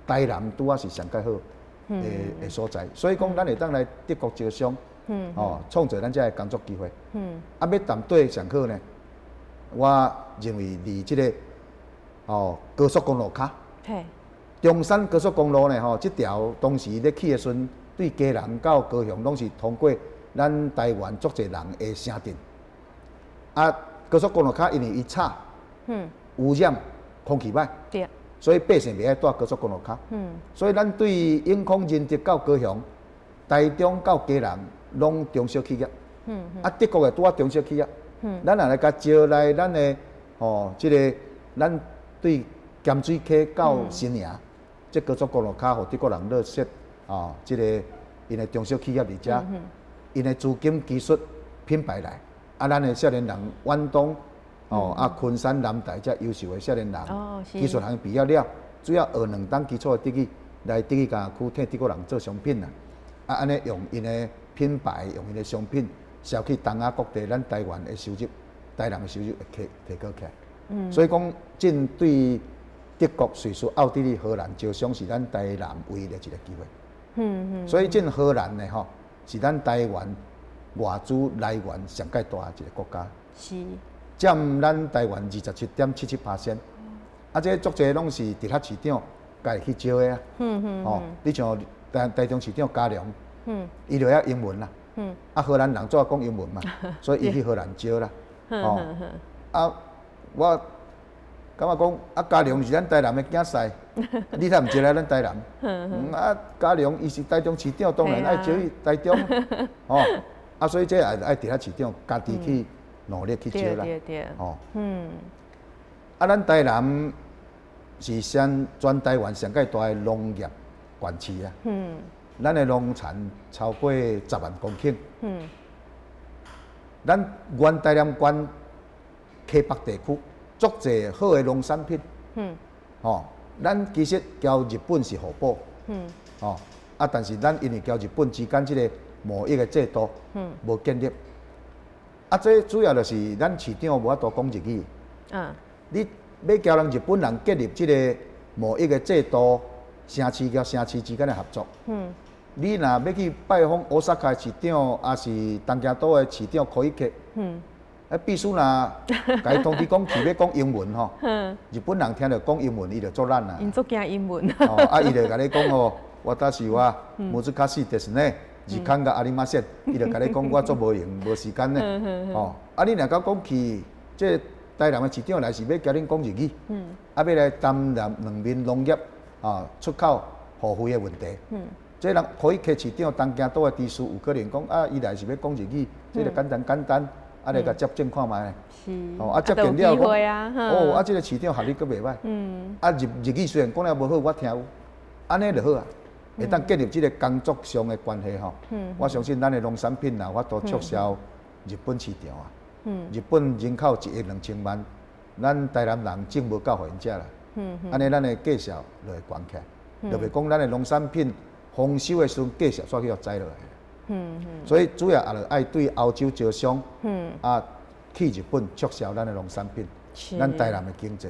台南拄仔是上蓋好的所在。所以講，咱會當來德國招商，哦，創造咱遮的工作機會。啊，欲談對上好呢？我認為佇這个哦高速公路跤，中山高速公路呢吼，這條當時咧起的時陣，對基隆到高雄攏是通過咱台灣足濟人的城鎮。啊，高速公路跤因為伊吵，污染空氣歹，所以百姓袂愛蹛高速公路跤。所以咱對永康仁德到高雄、台中到基隆，攏中小企業。啊，德國的拄仔中小企業。咱若來共招來咱的吼，這个咱對鹹水溪到新營，這高速公路跤，予德國人落設哦，這个𪜶的中小企業佇遮，𪜶的資金技術品牌來，啊，咱的少年人遠東哦，啊，昆山南大遮優秀的少年人，技術行畢業了，主要學兩冬基礎的德語，來德語加區替德國人做商品啦，啊，按呢用𪜶的品牌，用𪜶的商品銷去東亞各地，咱台灣的收入，台南的收入會提高起來。所以講，針對德國、瑞士、奧地利、荷蘭招商是咱台南唯一的一個機會。所以進荷蘭呢，吼，是咱台灣外資來源上蓋大的一個國家。佔咱台灣27.77%。啊，這足濟攏是直轄市長家己去招的啊。哦，你像台中市長嘉良，伊就曉英文啦。啊，荷蘭人最愛講英文嘛，所以伊去荷蘭招啦。哦，啊，我感覺講啊，嘉良是咱台南的囝婿，你若毋招來咱台南？啊，嘉良伊是台中市長，當然愛招去台中。哦，啊，所以這也愛直轄市長家己去努力去招啦。哦，啊，咱台南是全台灣上蓋大的農業縣市啊。咱的農田超過10萬公頃。咱原台南縣溪北地區足濟好的農產品。哦，咱其實佮日本是互補。哦，啊，但是咱因為佮日本之間這個貿易的制度無建立。啊，這主要就是咱市長無法度講日語。你欲共人日本人建立這個貿易的制度，城市佮城市之間的合作。你若欲去拜訪大阪市長，抑是東京都的市長可以去。啊，秘書若共伊通知講去欲講英文吼，日本人聽著講英文，伊就足懶啦。𪜶足驚英文。哦，啊，伊就共你講吼，私は難しいですね，時間がありません。伊就共你講我足無閒，無時間呢。哦，啊，你若閣講去，這台南的市長來是欲共恁講日語，啊，欲來談兩面農業啊出口互惠的問題。這人可以客市長東京都的知事有可能講啊，伊來是欲講日語，這個簡單簡單，啊來共接見看覓。哦，啊接見了講，哦，啊這個市長學歷閣袂䆀。啊日語雖然講了無好，我聽有，按呢就好啊，會當建立這個工作上的關係吼。我相信咱的農產品若有法度促銷日本市場啊。日本人口1億2千萬，咱台南人種無夠予𪜶食啦。按呢咱的價數就會懸起來，就袂講咱的農產品豐收的時陣價數煞去予宰落來。所以主要也著愛對歐洲招商，啊去日本促銷咱的農產品，咱台南的經濟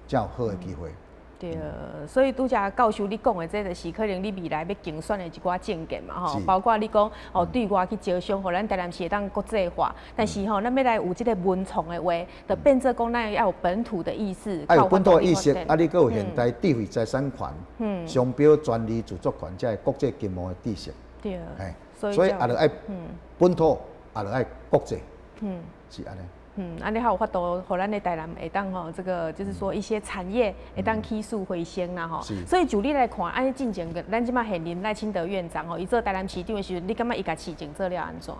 才有好的機會。對，所以拄才教授你講的，這就是可能你未來欲競選的一寡政見嘛吼，包括你講哦對外去招商，予咱台南市會當國際化。但是吼，咱欲來有這個文創的話，就變做講咱要有本土的意識。愛有本土的意識，啊，你閣有現代智慧財產權、商標、專利、著作權，這個國際經貿的知識。所以也著愛本土，也著愛國際。是按呢。按呢較有法度，予咱的台南會當吼，這個就是說一些產業會當起死回生啦吼。所以就你來看，按呢進前咱這馬現任賴清德院長吼，伊做台南市長的時陣，你感覺伊共市政做了按怎？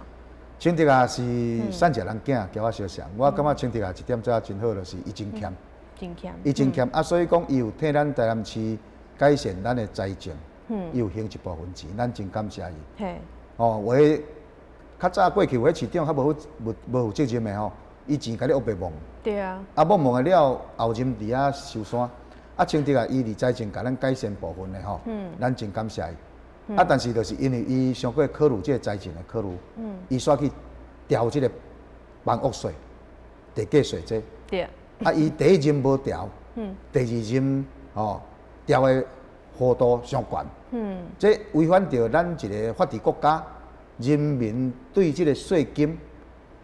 清德啊是善食人囝，共我相像。我感覺清德啊一點做啊真好，就是伊真儉。真儉。伊真儉啊，所以講伊有替咱台南市改善咱的財政，伊有還一部分錢，咱真感謝伊。哦，有的較早過去有的市長較無負責任的吼。伊錢共你烏白摸。啊，摸摸了後任佇遐收山。啊，清德啊，伊佇財政共咱改善部分的吼，咱真感謝伊。啊，但是就是因為伊傷過考慮這個財政的考慮，伊煞去調這個房屋稅、地價稅這。啊，伊第一任無調，第二任吼調的幅度傷懸。這違反著咱一個法治國家，人民對這個稅金，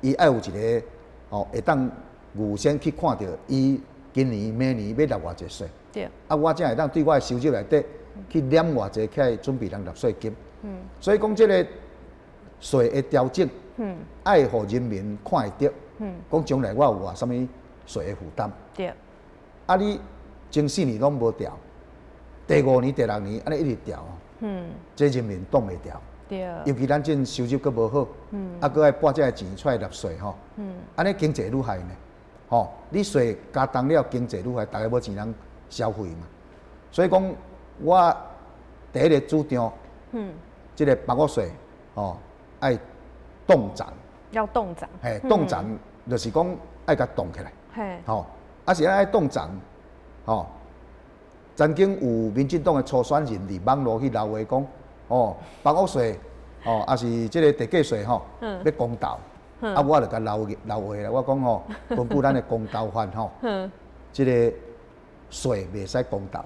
伊愛有一個。哦，會當預先去看著伊今年、明年欲納偌濟稅。啊，我才會當對我的收入內底去減偌濟起來準備人納稅金。所以講這個稅的調整，愛予人民看會著。講將來我有偌啥物稅的負擔。啊，你前四年攏無調，第五年、第六年按呢一直調。這人民擋袂牢。尤其咱這收入閣無好，啊，閣愛撥這个錢出來納稅吼，按呢經濟愈害呢，吼，你稅加重了，經濟愈害，逐家無錢通消費嘛。所以講，我第一個主張，這個房屋稅，吼，愛凍漲。要凍漲。嘿，凍漲就是講愛共凍起來。吼，啊是按怎愛凍漲，吼，曾經有民進黨的初選人佇網路去留話講。哦，房屋稅，哦，抑是這個地價稅吼，欲公投，啊，我就共留留話啦。我講吼，根據咱的公投法吼，這個稅袂使公投。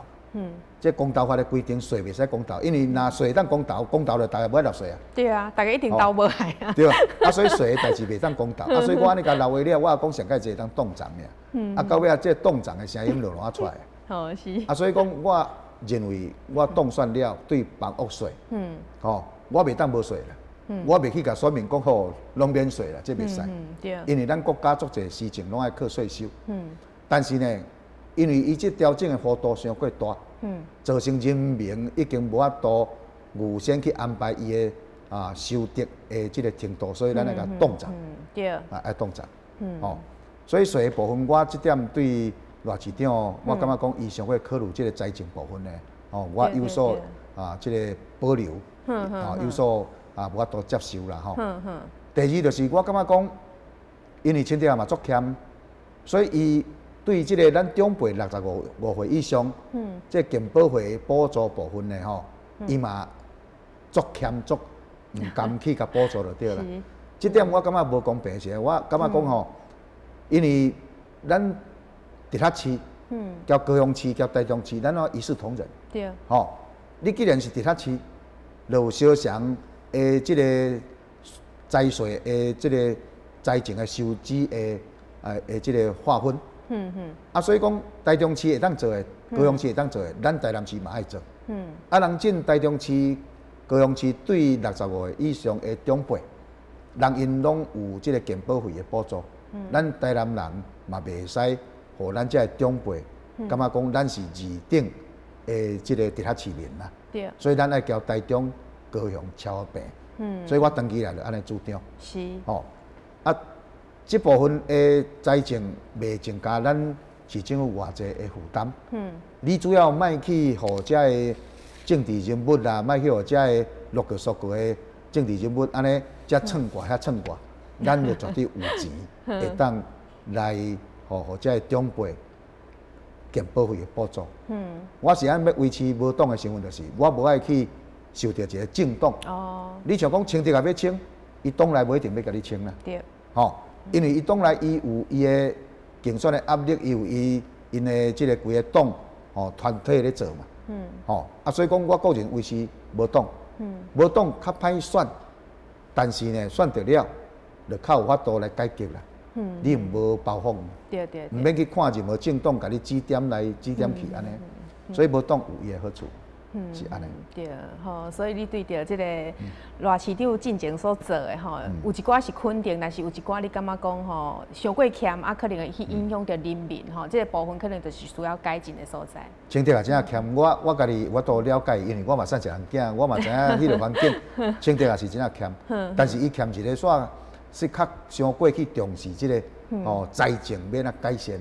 這公投法的規定，稅袂使公投，因為若稅會當公投，公投就大家無愛納稅啊。對啊，大家一定投無愛啊。對啊，啊所以稅的代誌袂當公投，啊所以我按呢共鬧話了，我講上蓋濟會當凍漲爾。啊到尾仔這凍漲的聲音就攏出來。哦是。啊所以講，我認為我當選了對房屋稅，吼，我袂當無稅啦。我袂去共選民講好攏免稅啦，這袂使。因為咱國家足濟事情攏愛靠稅收。但是呢，因為伊這調整的幅度傷過大，造成人民已經無法度預先去安排伊的收得的這個程度，所以咱愛共凍漲。啊，愛凍漲。吼，所以稅的部分，我這點對賴市長，我感覺講伊傷過考慮這個財政部分呢，哦，我有所這個保留，有所無法度接受啦，吼。第二就是我感覺講，因為清德嘛足儉，所以伊對這個咱長輩65歲以上，這個健保費補助部分呢，吼，伊嘛足儉足毋甘去共補助就對啦。這點我感覺無公平是，我感覺講吼，因為咱直轄市，佮高雄市、佮台中市，咱攏一視同仁。吼，你既然是直轄市，就有相仝的這個財稅的這個財政的收支的這個劃分。啊，所以講台中市會當做的，高雄市會當做的，咱台南市嘛愛做。啊，人進台中市、高雄市對65歲以上的長輩，人𪜶攏有這個健保費的補助。咱台南人嘛袂使，予咱這个長輩感覺講咱是二等的這個直轄市民啦。所以咱愛共台中、高雄齊平。所以我長期來就按呢主張。吼，啊，這部分的財政袂增加咱市政府偌濟的負擔。你主要莫去予遮个政治人物啦，莫去予遮个陸個縮個的政治人物按呢遮創掛遐創掛，咱就絕對有錢會當來予予遮个長輩健保費的補助。我是按欲維持無黨的身份，就是我無愛去受著一個政黨。你像講清德也欲清，伊黨內無一定欲共你清啦。吼，因為伊黨內伊有伊的競選的壓力，伊有伊𪜶的這個規个黨吼團體咧做嘛。吼，啊，所以講我個人維持無黨。無黨較歹選，但是呢，選著了，就較有法度來改革啦。你無包袱。毋免去看任何政黨共你指點來指點去按呢，所以無黨有伊的好處。是按呢。對，吼，所以你對著這個賴市長進前所做的吼，有一寡是肯定，但是有一寡你感覺講吼，傷過儉啊，可能會去影響著人民吼，這個部分可能就是需要改進的所在。清德也真正儉，我家己我都了解，因為我嘛算一人囝，我嘛知影彼個環境，清德也是真正儉，但是伊儉一个煞是較傷過去重視這個吼財政欲按怎改善。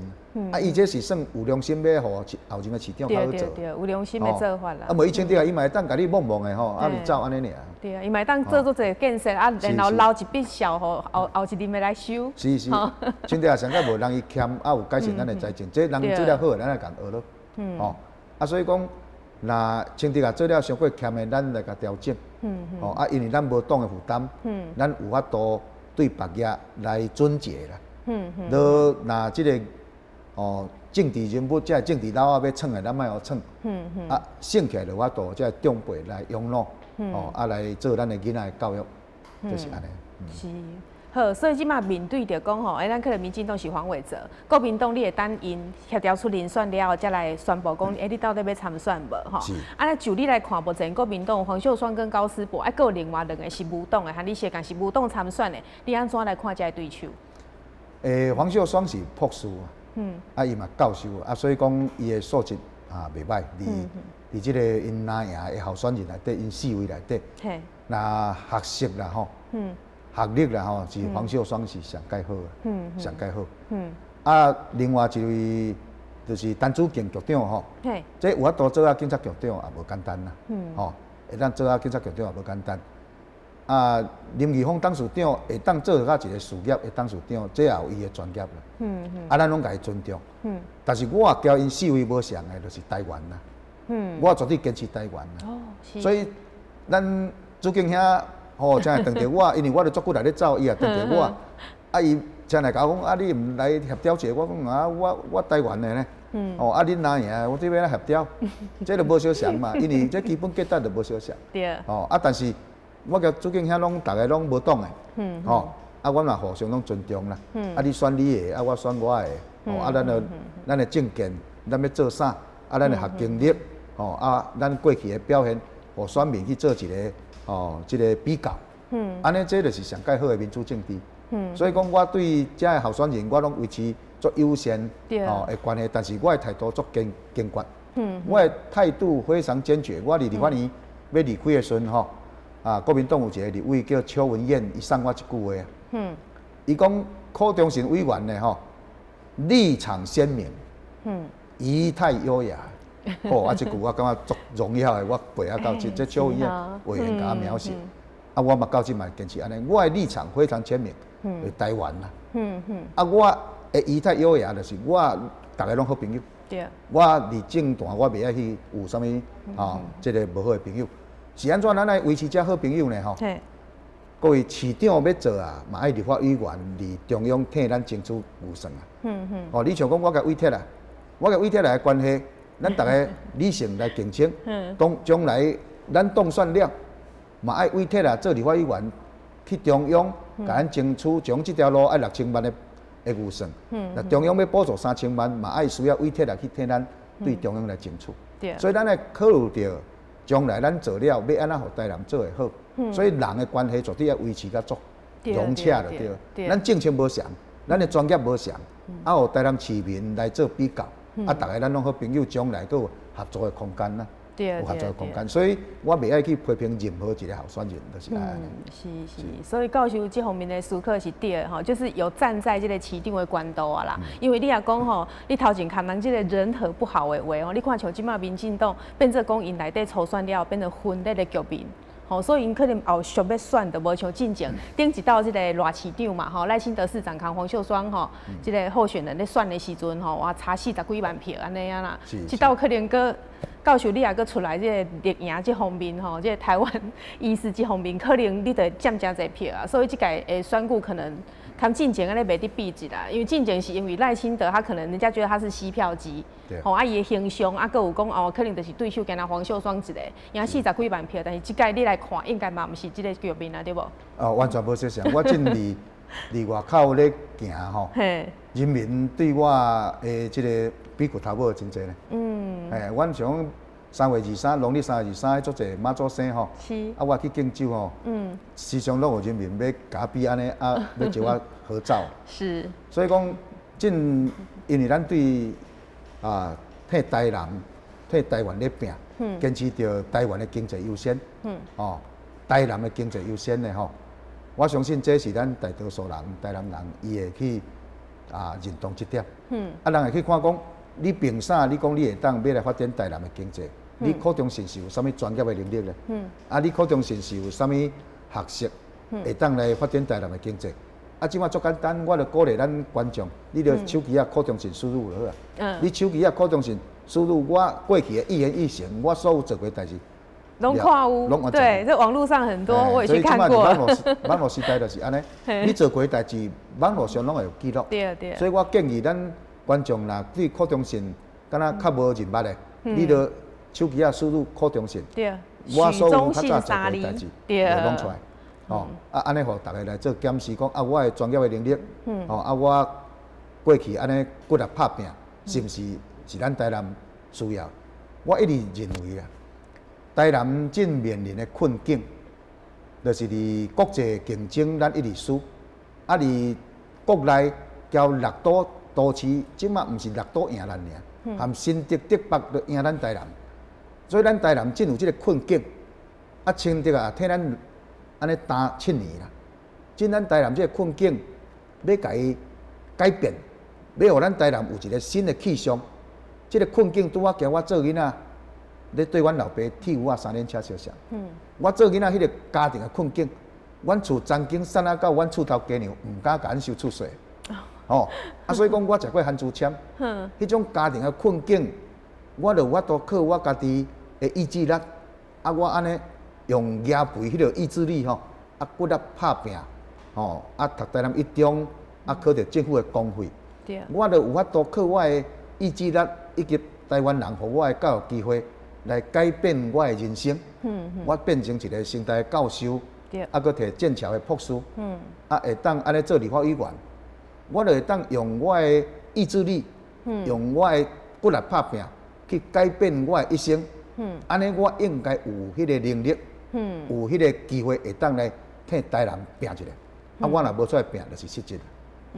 啊，伊這是算有良心欲予後任的市長較好做。對對對，有良心的做法啦。啊，無伊清德啊，伊嘛會當共你摸摸的吼，啊，你走按呢爾。對啊，伊嘛會當做足濟建設啊，然後留一筆數予後後一任的來收。是是，清德也上蓋無人伊儉啊，有改善咱的財政，這人做了好，咱來共學咯。吼，啊，所以講，若清德也做了傷過儉的，咱來共調整。吼，啊，因為咱無黨的負擔，咱有法度對別業來轉介啦。你若這個哦，政治人物，這個政治老仔欲創的，咱莫予創。啊，省起來就有法度，這個長輩來養老，哦，啊來做咱的囡仔的教育，就是按呢。是，好，所以這馬面對著講吼，欸，咱可能民進黨是黃偉哲，國民黨你會等𪜶協調出人選了後，才來宣布講，欸，你到底欲參選無？吼。是。啊，那就你來看，目前國民黨黃秀雙跟高思博，啊，閣有另外兩個是無黨的，和你相仝是無黨參選的，你按怎來看這个對手？欸，黃秀雙是博士啊。啊，伊嘛教授啊，所以講伊的素質啊袂䆀，佇這個𪜶藍營的候選人內底，𪜶四位內底，若學識啦吼，學歷啦吼，是黃秀雙是上蓋好，上蓋好。啊，另外一位就是陳子敬局長吼，這有法度做啊警察局長也無簡單啦，吼，會當做啊警察局長也無簡單。啊，林義峰董事長會當做到一個事業的董事長，這也有伊的專業啦。啊，咱攏共伊尊重。但是我也交𪜶四位無相的，就是台源啦。我絕對堅持台源啦。哦，是。所以，咱子敬兄吼，才會撞著我，因為我著足久來咧走，伊也撞著我。啊，伊才來共我講，啊，你毋來協調一下？我講啊，我台源的呢。哦，啊，恁若贏，我這欲按怎協調，這就無相仝嘛，因為這基本價值就無相仝。哦，啊，但是我共朱敬兄攏逐个攏無黨的，吼，啊，阮嘛互相攏尊重啦。啊，你選你的，啊，我選我的，哦，啊，咱的政見，咱欲做啥，啊，咱的學經歷，吼，啊，咱過去的表現，予選民去做一个，吼，這个比較。按呢，這就是上蓋好的民主政治。所以講，我對遮的候選人，我攏維持足友善，吼的關係，但是我的態度足堅決。我的態度非常堅決。我佇立法院欲離開的時陣，吼，啊，國民黨有一個立委叫邱文彥，伊送我一句話啊。伊講柯忠信委員呢，吼，立場鮮明，儀態優雅。吼，啊，這句我感覺足榮耀的，我背啊到這，這邱文彥委員共我描寫。啊，我嘛到這嘛堅持按呢，我的立場非常鮮明，佇台灣啦。啊，我的儀態優雅，就是我逐个攏好朋友。我佇政壇，我袂愛去有啥物吼，這个無好的朋友。是按怎咱愛維持遮好朋友呢？吼，各位市長欲做啊，嘛愛立法委員佇中央替咱爭取預算啊。哦，你像講我共委託啊，我共委託來的關係，咱逐个理性來競爭。當將來咱當選了，嘛愛委託啊，做立法委員去中央，共咱爭取將這條路愛6000萬的預算。若中央欲補助3000萬，嘛愛需要委託來去替咱對中央來爭取。所以咱愛考慮著將來咱做了，欲按怎予台南做會好。所以人的關係絕對愛維持較足融洽就對。咱政策無仝，咱的專業無仝，啊，予台南市民來做比較，啊，逐个咱攏好朋友，將來閣有合作的空間啦。有合作的空間，所以我袂愛去批評任何一个候選人，就是按呢。是是，所以教授這方面的思考是對的吼，就是有站在這个市長的觀度啊啦。因為你若講吼，你頭前看人這个人和不好的話吼，你看像這馬民進黨變做講𪜶內底初選了變成分裂的局面。吼，所以𪜶可能後續欲選就無像進前頂一道這个賴市長嘛，吼，賴清德市長佮黃秀雙吼，這个候選人咧選的時陣吼，哇，差40幾萬票按呢啊啦，這道可能閣教授你若閣出來這个綠營這方面吼，這个台灣意識這方面，可能你就佔誠濟票啊，所以這屆的選舉可能佮進前按呢袂得比一啦，因為進前是因為賴清德他可能人家覺得他是吸票機，吼啊伊的形象啊，閣有講哦，可能就是對手敢若黃秀雙一个贏40幾萬票，但是這屆你來看，應該嘛毋是這个局面啊，對無？哦，完全無相仝。我進佇外口咧行吼，人民對我的這个比骨頭母真濟呢。嘿，阮像3月23，農曆三月二三，足濟媽祖生吼。啊，我去敬酒吼。時常攏有人民欲共我比按呢，啊，欲招我合照。所以講，這因為咱對啊替台南、替台灣咧拚，堅持著台灣的經濟優先。哦，台南的經濟優先的吼，我相信這是咱大多數人、台南人伊會去啊認同這點。啊，人會去看講，你憑啥？你講你會當欲來發展台南的經濟？你柯忠信是有啥物專業的能力咧？啊，你柯忠信是有啥物學識，會當來發展台南的經濟？啊，這馬足簡單，我就鼓勵咱觀眾，你著手機仔柯忠信輸入就好啊。你手機仔柯忠信輸入我過去的一言一行，我所有做過代誌，攏看有，對，這網路上很多，我也去看過。網路時代就是按呢，你做過代誌，網路上攏會有記錄。所以我建議咱觀眾若對柯忠信敢若較無認捌的，你著手機仔輸入柯忠信，我所有較早做過代誌，攏出來。哦，啊，按呢予逐个來做檢視，講啊，我的專業的能力，哦，啊，我過去按呢骨力拍拚，是毋是是咱台南需要？我一直認為啊，台南正面臨的困境，就是佇國際競爭，咱一直輸，啊，佇國內交六都都市，這馬毋是六都贏咱爾，含新竹、竹北都贏咱台南，所以咱台南進入這个困境，啊，清德啊，替咱按呢擔7年啦，進咱台南這个困境，欲共伊改變，欲予咱台南有一个新的氣象。這个困境拄仔交我做囡仔，咧對阮老爸鐵牛仔三輪車相像。我做囡仔彼个家庭的困境，阮厝曾經散啊到阮厝頭家娘毋敢共阮收厝稅。哦，啊，所以講我食過番薯籤。彼種家庭的困境，我就有法度靠我家己的意志力，啊，我按呢用夯肥彼个意志力吼，啊，骨力拍拚，吼，啊，讀台南一中，啊，考著政府的公費。我就有法度靠我的意志力以及台灣人予我的教育機會來改變我的人生。我變成一個成大的教授，啊，閣提劍橋的博士，啊，會當按呢做立法委員，我就會當用我的意志力，用我的骨力拍拚去改變我的一生。按呢我應該有彼個能力，有彼個機會會當來替台南拚一下。啊，我若無出來拚，就是失職。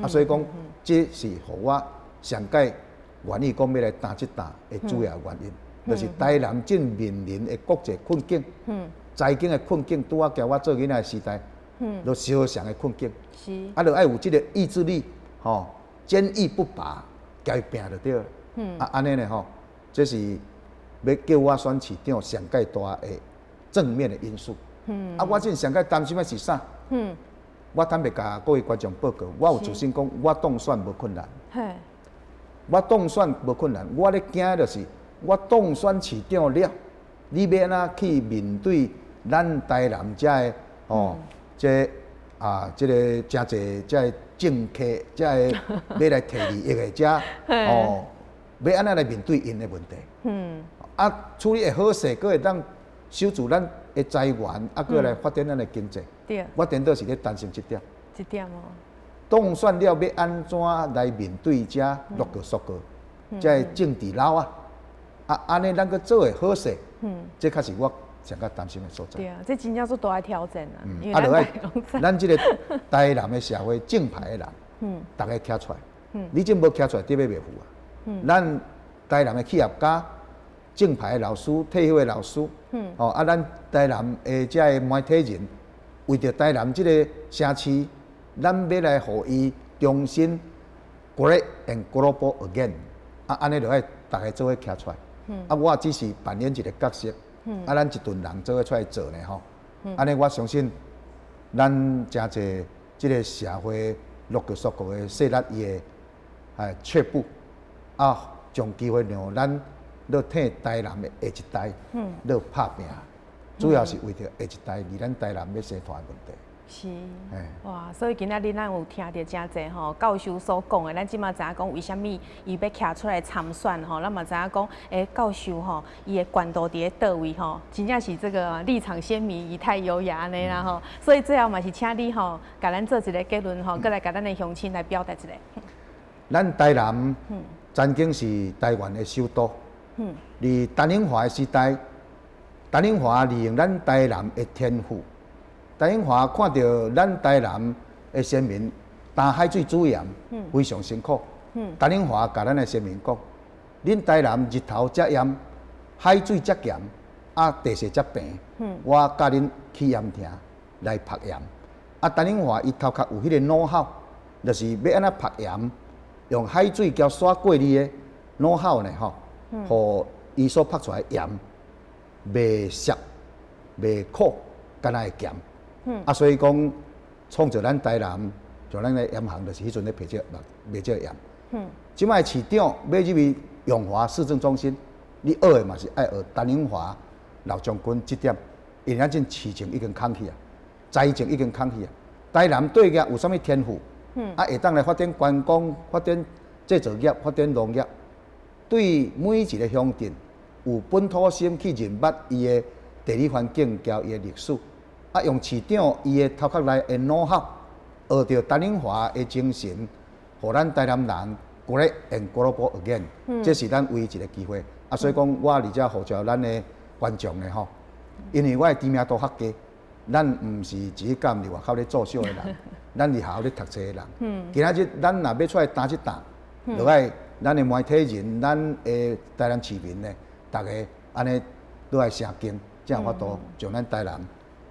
啊，所以講，這是予我上蓋願意講欲來擔這擔的主要原因，就是台南正面臨的國際困境，財經的困境，拄仔交我做囡仔的時代，都相像的困境。啊，就愛有這個意志力，吼，堅毅不拔，共伊拚就對了。啊，按呢呢吼，這是欲叫我選市長上蓋大的正面的因素。啊，我這上蓋擔心的是啥？我坦白共各位觀眾報告，我有自信講，我當選無困難。我當選無困難，我咧驚就是我當選市長了，你欲按怎去面對咱台南遮的吼，這啊，這个誠濟遮的政客，遮的欲來提利益的遮吼，欲按怎來面對𪜶的問題？啊，處理會好勢，閣會當守住咱的財源，啊，閣來發展咱的經濟。我顛倒是咧擔心這點。這點哦。當選了，欲按怎來面對遮陸閣縮閣，遮的政治佬啊？啊，按呢咱閣做會好勢？這較是我上較擔心的所在。對啊，這真正足大的挑戰啊！啊，就愛咱這個台南的社會正派的人，逐家徛出來。你這無徛出來，得欲袂赴啊。咱台南的企業家、正牌的老師、退休的老師，哦，啊，咱台南的遮的媒體人，為著台南這個城市，咱欲來予伊重新 great and global again，啊，按呢就愛逐家做伙徛出來。啊，我只是扮演一個角色，啊，咱一群人做伙出來做呢吼。按呢我相信，咱誠濟這個社會陸閣縮閣的勢力，伊會哎卻步，啊，將機會讓咱咧替台南的下一代咧拍拚，主要是為著下一代，離咱台南欲生團的問題。是，哇！所以今仔日咱有聽著誠濟吼教授所講的，咱這馬知影講為啥物伊欲徛出來參選吼，咱嘛知影講，教授吼，伊的懸度佇咧佗位吼，真正是這個立場鮮明、儀態優雅按呢啦吼。所以最後嘛是請你吼，共咱做一個結論吼，閣來共咱的鄉親來表達一下。咱台南曾經是台灣的首都。佇陳永華的時代，陳永華利用咱台南的天賦。陳永華看著咱台南的先民擔海水煮鹽，非常辛苦。陳永華共咱的先民講：恁台南日頭遮炎，海水遮鹹，啊地勢遮平，我教恁起鹽埕來曝鹽。啊，陳永華伊頭殼有彼個 know-how，就是欲按怎曝鹽，用海水交沙過濾的 know-how 呢吼，予伊所曝出來鹽袂澀、袂苦，敢若會鹹。啊，所以講創造咱台南，就咱的鹽行，就是彼陣咧賣這賣這個鹽。這擺市長欲入去永華市政中心，你學的嘛是愛學陳永華老將軍這點，因為咱這市政已經空去啊，財政已經空去啊。台南對額有啥物天賦？啊，會當來發展觀光、發展製造業、發展農業，對每一個鄉鎮有本土心去認捌伊的地理環境佮伊的歷史。啊，用市長伊的頭殼內的 know-how，學著陳永華的精神，予咱台南人 great and global again，這是咱唯一一個機會。啊，所以講我佇遮呼召咱的觀眾呢吼，因為我的知名度較低，咱毋是只敢佇外口咧作秀的人，咱佇學校咧讀冊的人。今仔日咱若欲出來擔這擔，就愛咱的媒體人，咱的台南市民呢，逐家按呢都愛相敬，才有法度將咱台南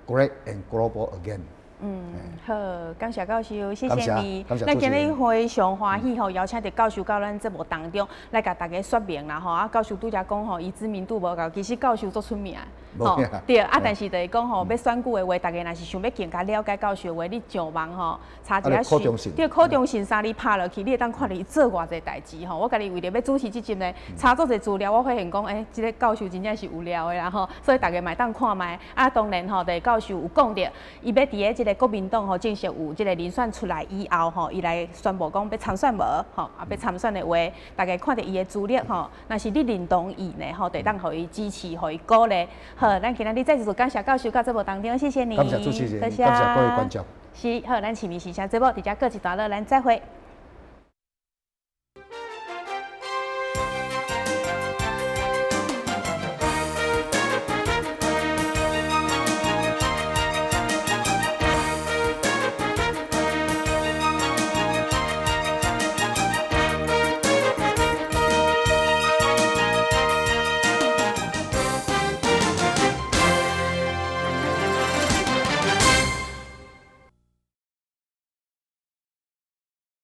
great and global again。嗯，好，感謝教授，謝謝你。咱今日非常歡喜吼，邀請著教授到咱節目當中來共大家說明啦吼。啊，教授拄才講吼，伊知名度無夠，其實教授足出名。吼，對啊，但是就是講吼，欲選舉的話，大家若是想欲更加了解教授的話，你上網吼查一下，對，柯中信三字拍落去，你會當看著伊做偌濟代誌吼。我家己為著欲主持這集呢，查足濟資料，我發現講，這个教授真正是有料的啦吼，所以大家嘛會當看覓。啊，當然吼，就是教授有講著，伊欲佇咧這個這個國民黨吼正式有這個人選出來以後吼，伊來宣布講欲參選無吼，啊欲參選的話，大家看著伊的資歷吼，若是你認同伊呢吼，就會當予伊支持，予伊鼓勵。好，咱今仔日再次感謝教授到節目當中，謝謝你。感謝主持人，感謝各位觀眾。是，好，咱市民時聲節目佇遮告一段落，咱再會。